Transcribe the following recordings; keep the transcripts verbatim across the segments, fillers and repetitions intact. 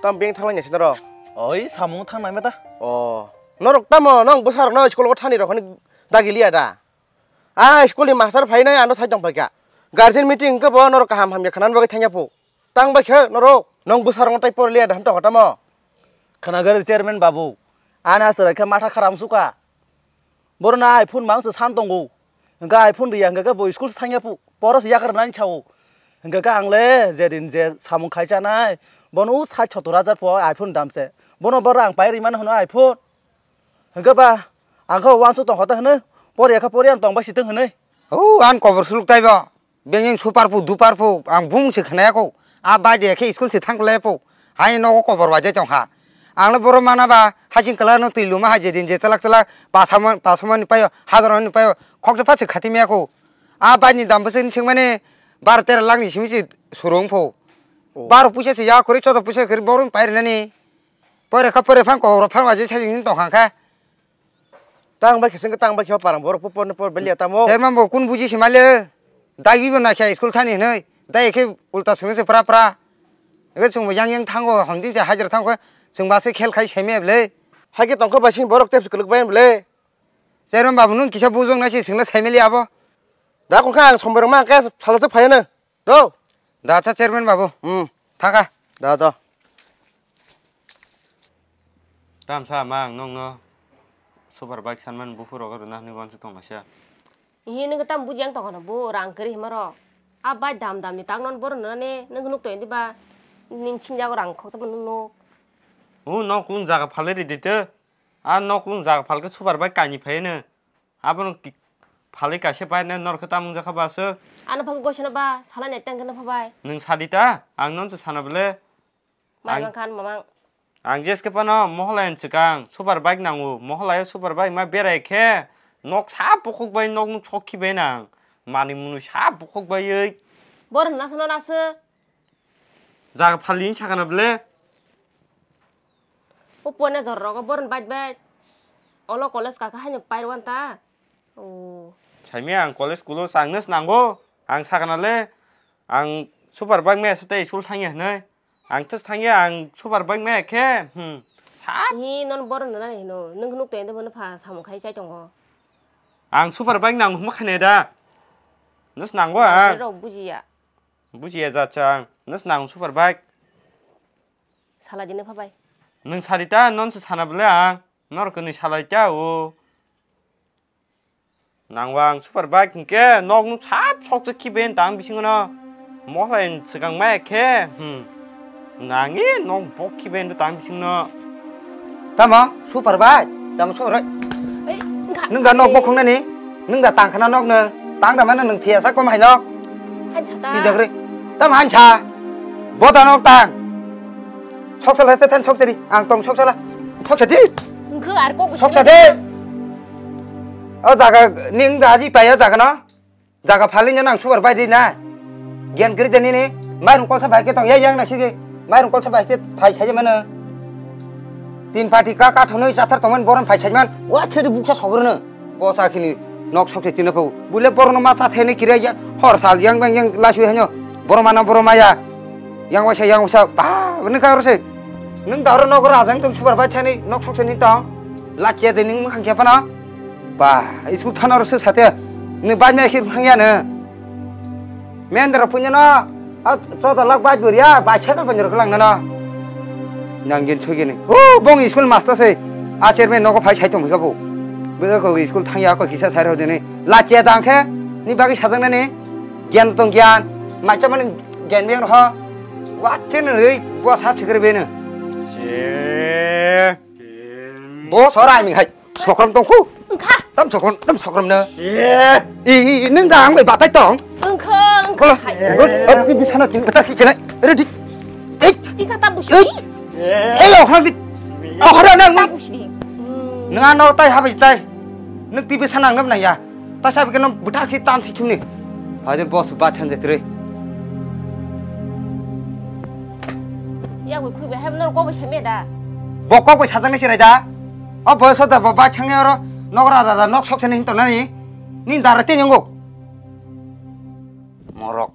Tam beng thanglai nai sinaro. Oi, samung thangnai mata. O, norok tamo nong bwsarokno school o thani rok hani dagi liya da? A school ni master phainai ano sai tong phaikha. Guardian meeting hwnkhe bo norok kaham hamya khanani bagwi thangya phu. Tang bai khe norok nong bwsarokno tai por liya da hwn tong tamo? Khwnagar chairman babu, ani aswrai khe matha kharam sukha. Borokno iPhone mang se san tongo. Hwnkhe iPhone riya hwnkhe bo school se thangya phu, poro se yakarnani sao. Hwnkhe ang le je din je samung khai chanai, bono u sat sotor hajar po iPhone dam se. Bono bo rang pai rimani hwno iPhone. Hwnkhe ba ang khe uansuk tongkha ta hwnwi, poriya khe poriya tong bai si thung hwnwi. O, ang kobor suluk taibo. Bengeng super phu, dupar phu, ang bung se khwnaya kho. A bai de khe school se thang le phu. Hai nogo kobor bai jai tong ha. Ang le boro mana ba, hajing kala no twi luma hai je din je chalak chalak, pasamon, pasamon ni payo, hajaron ni payo, khoksa pha se khati maya kho. A bai ni dam bwswk ni sing mani, bar tera lakh ni simi se surung phu. Oh. Bar puisa se ya kori, choda puisa kori, boro ni pai rinani. Pore kha pore phang kobor phang bai jai sajing tong kha khe. Tang bai khe sengke tang bai khe parang borok po porno por belia tamo. Chairman bo kun buji se male. Dagi bo naikha school thani hinwi. Dai khe ulta sengse pra pra. Ege chwng bo yang yang thango, hondin se hajra thango. Chwng ba se khel khai semi ble. Hai khe tongkha bai sing borok tep se kwlwk bai ble. Chairman babu nwng kisa bujong nai se sengla semi le abo. Da kongkha ang sombai rok ma khe sala se phai no. Do. Da cha chairman babu. Hmm. Thaka. Da do. Tamsa ma ang nongno super bike sanman buphuru rok rwna hwnwi uansuk tonglaisa. Hi nung tam buji ang tongkha no bu rang kwrwi hima rok. A bike dam dam ni tak non boro nani nung nuk to indi ba ning sinjago rang khoksa nung nuk. O nok lung jaga phalwi ridi te. A nok lung jaga phalkhe super bike kaini phai no. Abono ki-, phalwi kaisa pai nai norokhe tamung jakha ba aswk. Ano phagwi goisano ba, salai nai tang khe no phabai. Nwng sadi ta, ang nonse sana bole. Mai Ang, mankhan mamang. Ang jeske phano mohola ni swkang super bike nango, mohola o super bike ma berai khe nok sa bukhuk bai nok nuk sok khi bai nang. Mani munu sa bukhuk bai oi. Bor hwnna sono naso. Jaga phalni sakana bole. O pone jor rogo boron bait bait. Olo college kaka haino pairwan ta. O. Saimia ang college kulo changno swnango. Ang sakana le ang super bike me sete school thangya hinoi. Ang thus thangya ang super bike me khe. Hmm. Sa. Hi non boron nani hino. Nung nuk tende bono pha samung khai chai tongo. Ang super bike nang huma khane da. Nus nango ang. Rok bujiya. Bujiya jatsa ang. Nus nang super bike. Sala dine phabai. Nung sadi ta non se sana bole ang. Nor kwnwi salai ta o. Nang wang super bike hwnkhe nok nuk sap sok se khiben tang bisingo no. Mohlai swkang mai khe. Hmm. Nangi nok bok khiben tang bisingno. Tamo super bike. Tamo super bike. Ei, wngkha. Nung da nok bokhong nani. Nung da tang khana nok nung. Tang da mano nung thiya sa kom hai nok. Hansa ta. Ni dagre. Tam hansa. Bo da nok tang. Sok sala se than sok sari. Ang tong sok sala. Sok sadi. Wngkha ar kok. Sok sadi. O jaga ning da ji pai o jaga no. Jaga phalwi nang super bai di na. Gian kri de nini. Mairung kolsa bai ke tong ya yang na sigi. Mairung kolsa bai ke phai sai mano. Tin pati ka ka thonoi chathar tongman boron phai sai man. Wa cheri buksa sogrno. Bo sa khini nok sok se chino pau. Bule boron ma cha thene kira ya. Hor sal yang bang yang lasu hanyo. Boron mana boron maya. Yang wasa yang wasa. Ba, ini ka rose. Nung daro nok rajang tong super bai chani nok sok se ni tong. La che de ning mangkha phana. Ba, isku thana rose sate. Ni bai me khir phang ya ne. Mendra punya no, a, chota lak bai bur ya, bai cycle bai rok lang no. Nang gin chugini. O, bong school master se. A chairman nogo phai sai tong kha bo. Bwle ko school thang ya ko kisa sai ro dini. La che dang khe, ni bagi sajang nani. Gian tong gian. Ma cha man gian me ho. Wa chen rei, wa sap sikre be no. Che. Bo sora mi hai. Sokrom tongkhu. Wngkha. Tam sokrom, tam sokrom no. Eh. I, i, i, nung da ang bai batai tong. Wngkha, wngkha. Kola. Hai. Ot, ot, ti bisana ti bata ki kena. Ready. Ei. Ika ta busi. Ei. Ei, oh, hadi. Oh, hada nang. Ta busi. Nung ano tai habai tai. Nung ti bisana nang ya. Ta sabi kena butar ki tam si kimni. Hadir boss ba chan jetre. Ya wi khui be hem nor ko be seme da. Bo kok bai sajak ni sirai da. O boyoso da bo bike thangya oro nok ra da da nok sok sani hinto nani. Ni dara tini ngo. Morok.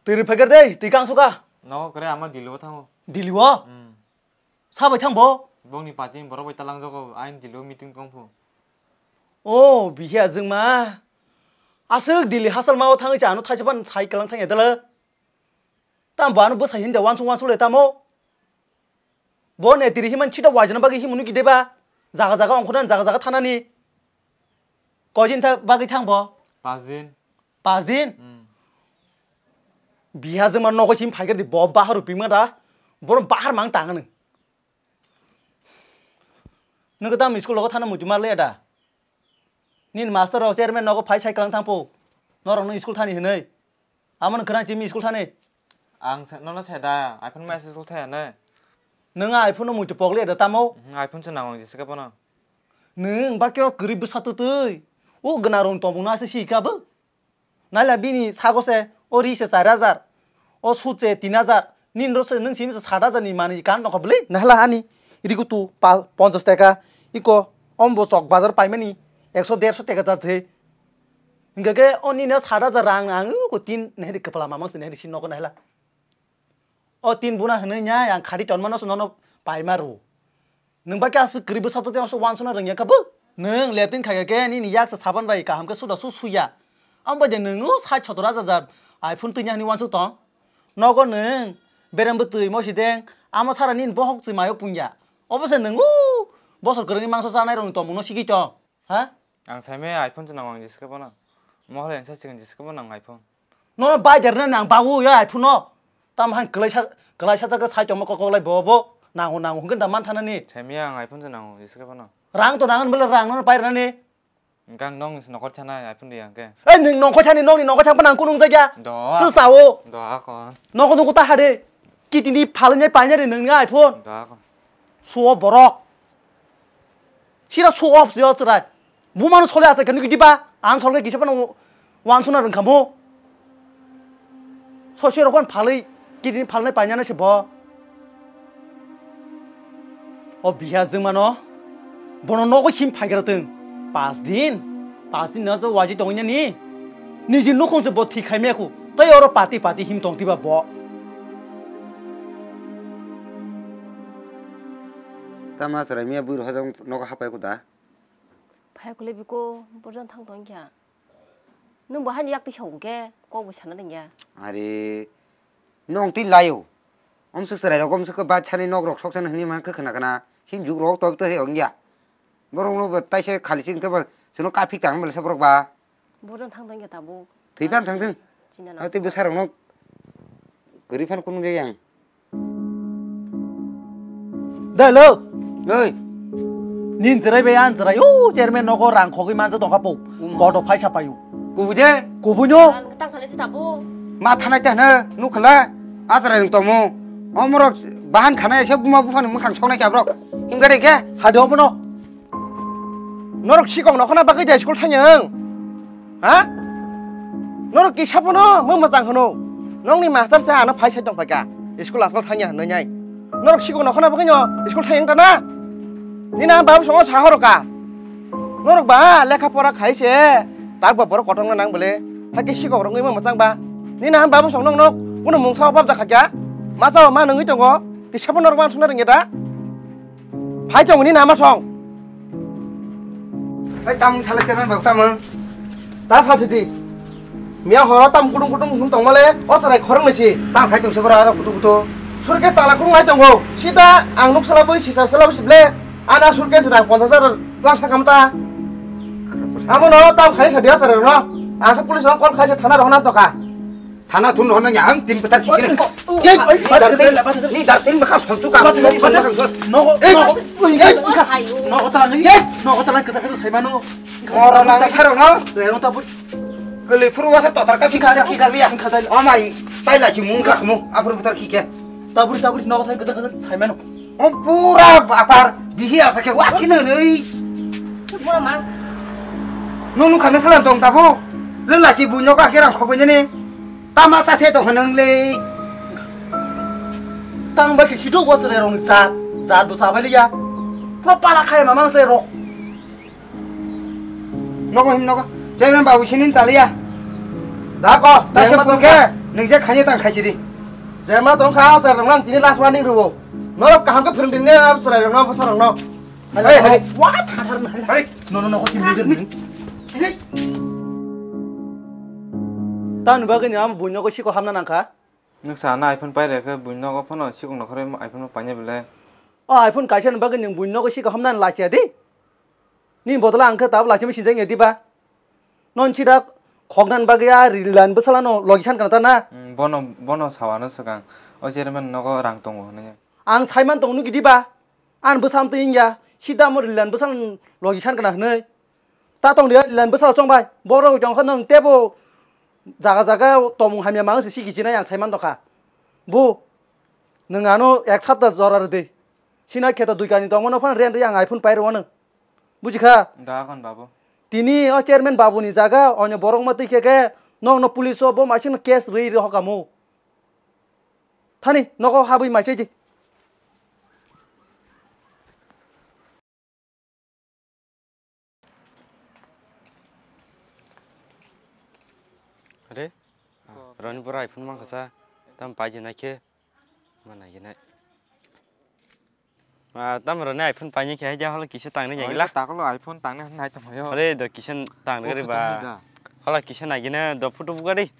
Twi rwphaikar de, twi kang suka. Nogo kwrwi ama Dili o thango. Dili o? Hmm. Sabai thang bo? Bongni party ni borok bai talangjago, ain Dili o meeting tong phu. O, bihi ajwngma. Aswk Dili hasalma o thangwi cha ano thaisa ban sai kwlang thangya dala. Tam bo ano bwsai hinda wansuk wansuk le tamo. Bo netiri himan chita wajana bagwi himunu gideba. Jaga jaga ongkhornani, jaga jaga thanani. Koi din tha-, bagwi thang bo? Pas din. Pas din? Hmm. Biha jema nogo sim phaikar di bo bahar pima da. Bono bahar mang tang nang. Nang tam school logo thana muti mar le da. Nin master rok chairman nogo phai sai kwlang thang po. Norok no school thani hinwi. Amon kwrang chimi school thani. Ang sa-, nono sa da, iPhone ma school thaya na. Nang iPhone no muti pokle da tamo? Mhm, iPhone se nango jese ka bono. Nang ba kyo kwrwi bwsa twtwi. O gwnang rong tongmung no ase si ka bo. Naila bini sago se, o ri se char hajar, o sut se tin hajar, nini ro se nwng simi se sat hajar ni manwi kan nokha bwle? Naila ani rikutu pa ponchas teka, iko ombo chok bazar paimani ekso derso teka ja se. Hingke ke o nini sat hajar rang ang ko tin nehri kepala mamang se nehri sin nokha naila. O tin buna hwnwi nya yang khari tonmano se nono paima ru. Nwng ba khe aswk kwrwi bwsa twi aswk wansukna rwngya kha bo? Nwng leptin khaikha khe nini yaksa saban bai kaham khe suda su suya. Amo bai de nwng o sait sotor hajar hajar iPhone twini hwnwi wansuk tong? Nogo nwng berem bwtwi mosideng amo sara nini bohok chwmaio pungya. Obo se nwng o bosor kwrwngni mangso chanai rokni tongmungno sigwi tong. Ha? Ang saimaya iPhone se nango ang jese ka bono. Mohole ang sa chikon jese ka bono ang iPhone. No bai der na nang bawo ya iPhone no. Tam han kwlai sa, kwlai sa jaga sai tongma kok kok lai bo bo. Nango nango hwnkhe da man thana ni. Saimaya ang iPhone se nango jese ka bono. Rang to nangan bele rang no pai rani. Gang nong is nokor thana iPhone de yang ke. Eh ning nongkhoi thani nong ni nongkhoi thang pa nang kunung jagya. Do. Tu sao. Do ko. Nokho nokho ta hade. Kitini phalnya paina de nang iPhone. Do ko. Suo borok. Sira show off se chwrai. Bumano sole asa kenu kiti ba. Ang solke kisa pano wansuna rwngkhamu. Sosi rokon phalwi kiti phalnai painani se bo. O biha jwngmano bono nogo sim phaigra twng. Pas din. Pas din no waji tongnya ni. Niji nukhung se bo thik khaimya khu. Tai oro pati pati him tong tiba bo. Tama chwrai miya bui rohajak nogo hapai kuda. Phai kule biko burjan thang tong kya. Nung bo hani yak tisong ke kok bo sana dengya. Are nong ti layo. Om suk chwrai rok om suk ba chani nok rok sok chani hini man khe khna khna. Sin juk rok top to he ongya. Borok no bo taise khali sin ke ba sino kaphik tang mele se borok ba. Bojan thang thang khe tabuk. Thwi phan thang thang. China na. Tei bwsa rokno kwrwi phan kunung jai ang. Da lo. Oi. Nin chwrai bai an chwrai o chairman nogo rang khogwi mansa tongkha po. Uma. Bodo phaisa payu. Kubuje? Kubuno. Tang khale tabuk. Ma thanai te hna nukhala. Achrai rung tomo. Omorok bahan khana ese buma buphani mukhang songnai khe abrok. Himgade khe? Hade obono. Norok sikok nokhona bagwi da school thangya ang? Ha? Norok kisa phano mung mwchang hwno. Nokni master se ano phai sai tong phaikha. School asal thangya hwnwi nai. Norok sikok nokhona bagwi no school thangya ta na? Nini ang babu songo sa horo ka. Norok ba lekha pora khai se tak ba borok kotorma nang bole. Hakhe sikok rok wngwi mung mwchang ba. Nini ang babu song nokno kuno mungsa obab da khakya. Masa ma nungwi tongo. Kisa phano norok wansukna rwngya da? Phai tongni nama song. Ai tamung sala chairman bak tamung. Ta sal sidi. Miya horo tam kutung kutung hung tongmale o chwrai khorang nisi. Tam khai tong sebra aro kutu kutu. Surkes tala khung lai tongo. Sita ang nuk sala bui sisa sala bui sible. Ana surkes rang ponchas hajar lang sakam ta. Amo no tam khai sa dia chwrai no. Ang khe police rok call khai sa thana rohna toka. Thana thun rohna nya ang tin petar kisi. Oi, oi, oi, ni dar tin, ni dar tin bakha thangsu ka. Bathar, bathar. Nogo, eh, nogo, eh, nogo tala ni, eh, nogo tala kisa kisa sai mano. Oro nang saro no. Rero ta bui. Kali phuru wasa totar ka phika phika biya. Phika dai. O mai, tai la chi mung ka mo. Aphuru petar kike. Ta bui, ta bui nogo tala kisa kisa sai mano. O pura bapar bihi asa khe wa chino nei. Mura mang. Nunu khana salam tong tabu. Le lachi bu nyoka khe rang khokoi ne. Tama sa the tong hanang le. Tang ba khe sido wa chwrai rong cha, cha do cha bai liya. Pro pala khai mamang se rok. Nogo him nogo. Chairman babu sinin chaliya. Da ko, ta se pun ke. Nung je khaini tang khaisidi. Je ma tong kha, o chwrai rok nang tini last warning rwo. Norok kaham khe phwrwng di ne, o chwrai rok no, bwsa rok no. Hai, hai. What? Hai. No, no, no, ko tini je. Hai. Tamni bagwi ni amo buino ko siko hamna nang kha. Nung sa na iPhone pai rek khe buino ko phano sikok no khare iPhone paine bele. O iPhone kaisa ni bagwi nung buino ko siko hamna lasia di. Ni bodola ang khe tabuk laisima sinjak ya diba? Non sida khoknan bagwi a Rilan bwsala no logi san kana ta na? Hmm, bono, bono sawano swkang. O chairman nogo rang tongo hwnwi. Ang saiman tong nugi diba? An bwsam twi wngya, sida mo Rilan bwsala logi san kana hwnwi. Ta tong dia Rilan bwsala chong bai. Borok tong kha nang tebo jaga jaga tomung hamya mang se sigi sinai ang saiman tong kha. Bu, nung ano ek sapta jora rwdi. Sina kheto dui kani tongmano phano rent ri ang iPhone pai rwano. Buji kha? Da kon babu. Tini o chairman babu ni jaga onyo borok ma twi khe khe nokno police o bo masino case rwi rwi hokamu. Thani nogo habwi mai chaiji. Are? Roni bora iPhone mang kasa tam pai je nai khe. Ma nai nai. Ma tam roni iPhone pai ni khe haja holo kisa tang ni jagila. Takolo iPhone tang ni hai tong yo. Are do kisa tang ni ba. Holo kisa nai gina do photo buga di.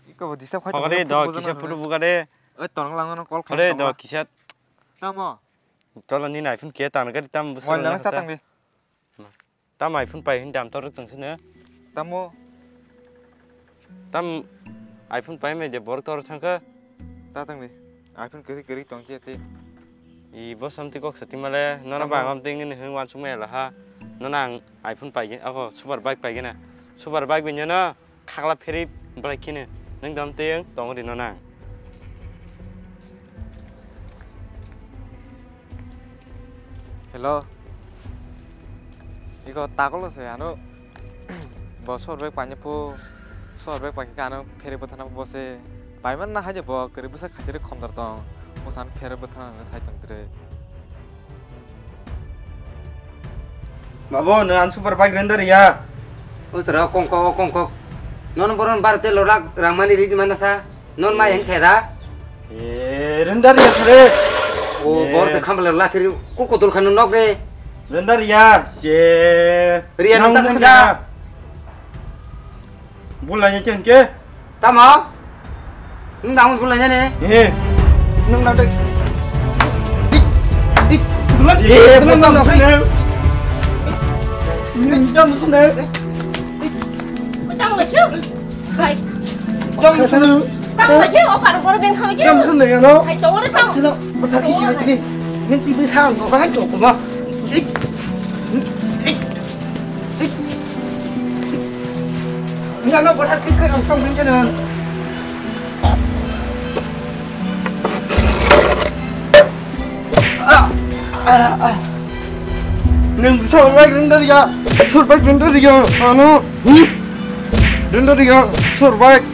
Iko bo disturb khai. Hogari do kisa photo buga de. Oi tong lang no call khai. Are do kisa. Tamo. Tolo ni iPhone ke tang gari tam busa. Wal lang sa tang di. Tam iPhone pai hin dam tor tong sini. Tamo. Tam iPhone pai mai de bor tor thangka. Ta tang di. iPhone kiri kiri tong che ti. I bo samti kok sati male nona ba ngam ting ni hin wan sumai la ha. Nona ang iPhone pai gin ako super bike pai gina. Super bike bin jana. Khakla pheri bwlai khini nwng dam tei wng tong rino nang. Hello. Iko takolo se ano bo sor bag paine po sor bag paine ano pheri bwthana bo se paiman na haje bo kari bwsa khajari khomdar tong. Musan pheri bwthana sai tong tre. Babu, no ang super bike render ya. O sara kongkok, o kongkok. Nono boron bar te lolak rangmani ri mana sa. Non mai yang saya da. Eh, render ya sare. O bor te khambal la thiri ko ko dol khanu nok re. Render ya, je. Riya nang ta khanja. Bulanya chengke. Tamo? Nwng dang bulanya ne? Eh. Nwng dang dai. Dik, dik, dulan. Eh, dulan, dulan, dulan. Nwng dang sune. Tamo le chu. Hai. Dang sune. Tamo le chu, o par bor ben khami chu. Dang sune ya no. Hai, tamo le tamo. Sino, bata tiki tiki. Nwng tiki sa ang ko hai to ko ma. Dik. Dik. Nga no bothar thik khe rang tong hwn khe nang. Ah, ah, ah. Nang sur bike render ya, sur bike render ya, ano. Hmm? Render ya, sur bike.